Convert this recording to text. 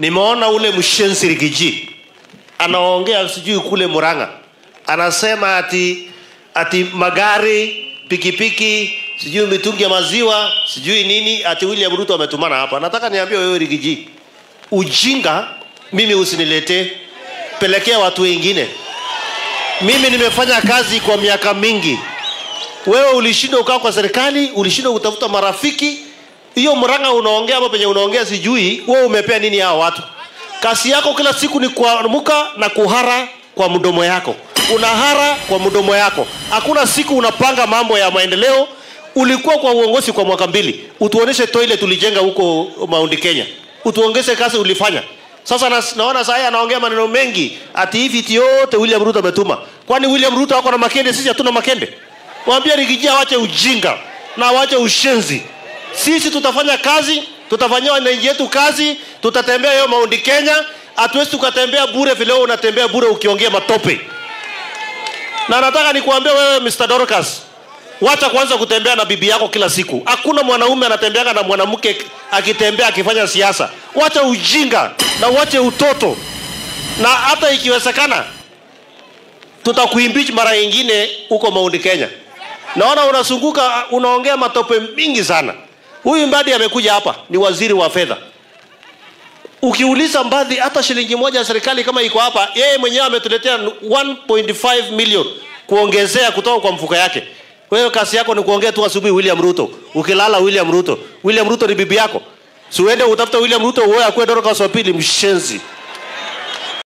Nimeona ule mshenzi Riggy G anaongea sijui kule Murang'a, anasema ati magari, pikipiki, sijui mitungi ya maziwa, sijui nini, ati William Ruto ametumana hapa. Nataka niambie wewe Riggy G, ujinga mimi usiniletee, pelekea watu wengine. Mimi nimefanya kazi kwa miaka mingi. Wewe ulishindwa ukaa kwa serikali, ulishindwa kutafuta marafiki. Hiyo Murang'a unaongea hapo penye unaongea sijui, wewe umepea nini hao watu? Kasi yako kila siku ni kuamuka na kuhara kwa mdomo yako. Unahara kwa mdomo yako. Hakuna siku unapanga mambo ya maendeleo. Ulikuwa kwa uongozi kwa mwaka 2. Utuoneshe toilet ulijenga huko Mount Kenya. Utuongeze kazi ulifanya. Sasa naona sasa anaongea maneno mengi ati hivi yote William Ruto ametuma. Kwani William Ruto ako na makende, sisi hatuna makende? Waambie Riggy G waache ujinga na waache ushenzi. Sisi tutafanya kazi, tutafanyia wananchi wetu kazi, tutatembea hiyo Mount Kenya. Hatuwezi tukatembea bure vile wewe unatembea bure ukiongea matope. Na nataka nikuambie wewe Mr. Dorcas, wacha kwanza kutembea na bibi yako kila siku. Hakuna mwanaume anatembeaga na mwanamke akitembea akifanya siasa. Wacha ujinga na wache utoto. Na hata ikiwezekana tutakuimpeach mara nyingine huko Mount Kenya. Naona unazunguka unaongea matope mingi sana. Huyu Mbadi amekuja hapa ni waziri wa fedha. Ukiuliza Mbadi hata shilingi moja ya serikali kama iko hapa, yeye mwenyewe ametuletea 1.5 million kuongezea kutoka kwa mfuko yake. Wewe kazi yako ni kuongea tu asubuhi William Ruto, ukilala William Ruto. William Ruto ni bibi yako. Si uende utafute William Ruto uoe akue Dorcas wa pili, mshenzi.